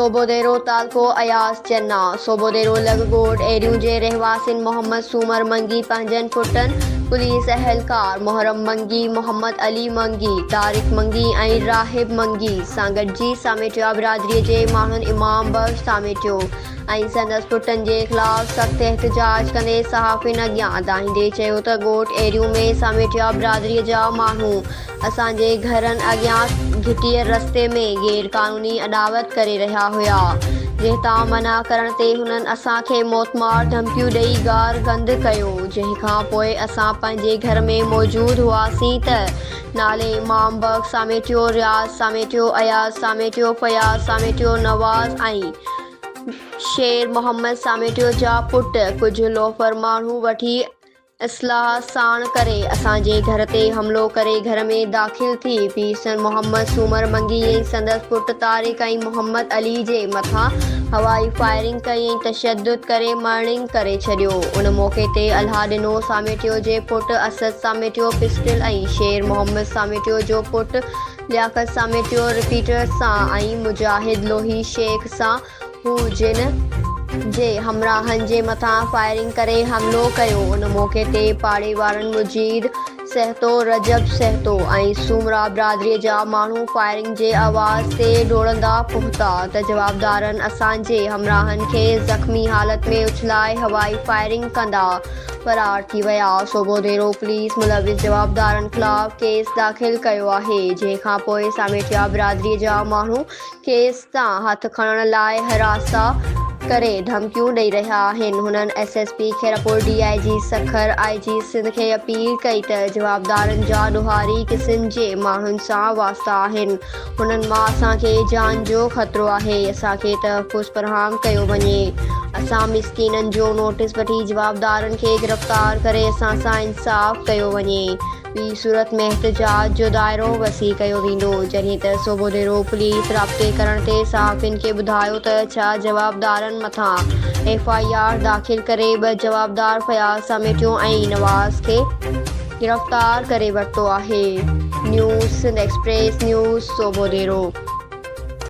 سوڀوديرو تعلقو اياز چنا، سوڀوديرو لڳ ڳوٺ ايريون جي رهواسين محمد سومر منگي پنهنجن پٽن پوليس اهلڪار محرم منگي، محمد علي منگي، طارق منگي ۽ راهب منگي سان گڏجي ساميٽيا برادري جي ماڻهن امام بخش ساميٽيو ۽ سندس پٽن جي خلاف سخت احتجاج ڪندي صحافين اڳيان دانهيندي چيو ته ڳوٺ ايريون ۾ ساميٽيا برادري جا ماڻهو اسان جي گهرن اڳيان گهٽيء رستي ۾ غير قانوني اڏاوت ڪري رهيا هيا، جنهن تان منع ڪرڻ تي هنن اسان کي موتمار ڌمڪيون ڏئي گار گند ڪيو، جنهن کان پوء اسان پنهنجي گهر ۾ موجود هئاسين ته نالي امام بخش ساميٽيو، رياض ساميٽيو، اياز ساميٽيو، فياض ساميٽيو، نواز ۽ شير محمد ساميٽيو جا پٽ ڪجهه لوفر ماڻهو وٺي اصلاح ساڻ ڪري اسان جي گهر تي حملو ڪري گهر ۾ داخل ٿي پيرسن محمد سومر منگي ۽ سندس پٽ طارق ۽ محمد علي جي مٿان هوائي فائرنگ ڪئي ۽ تشدد ڪري مرڻينگ ڪري ڇڏيو ان موقعي تي الهه ڏنو ساميٽيو جي پٽ اسد ساميٽيو پسٽل ۽ شير محمد ساميٽيو جو پٽ لياقت ساميٽيو رپيٽر سان ۽ مجاهد لوهي شيخ سان هو جن جي همراهن جي مٿان فائرنگ ڪري حملو ڪيو ان موقعي تي پاڙي وارن مجيد سهتو، رجب سهتو ۽ سومرا برادري جا ماڻهو فائرنگ جي آواز تي ڊوڙندا پهتا ته جوابدارن اسان جي همراهن کي زخمي حالت ۾ اڇلائي هوائي فائرنگ ڪندا فرار ٿي ويا سوڀوديرو پوليس ملوث جوابدارن خلاف ڪيس داخل ڪيو آهي جنهن کانپوء ساميٽيا برادري جا ماڻهو ڪيس تان هٿ کڻڻ لاء هراسان ڪري ڌمڪيون ڏئي رهيا آهن. هنن S S P Khairpur, D I G Sukkur, I G Sindh کي اپيل ڪئي ته جوابدارن جا ڏوهاري قسم جي ماڻهن سان واسطا آهن، هنن مان اسان کي جان جو خطرو آهي، اسان کي تحفظ فراهم ڪيو وڃي، اسان مسڪينن جو نوٽيس وٺي جوابدارن کي گرفتار ڪري اسان سان انصاف ڪيو وڃي. ٻي صورت ۾ احتجاج جو دائرو وسيع ڪيو ويندو، جڏهن ته سوڀوديرو پوليس رابطي ڪرڻ تي صحافين کي ٻڌايو ته ڇهه جوابدارن مٿان ايف I R داخل ڪري ٻه جوابدار فياض سميٽيو ۽ نواز کي گرفتار ڪري ورتو آهي. News Sindh express news Sobhodero.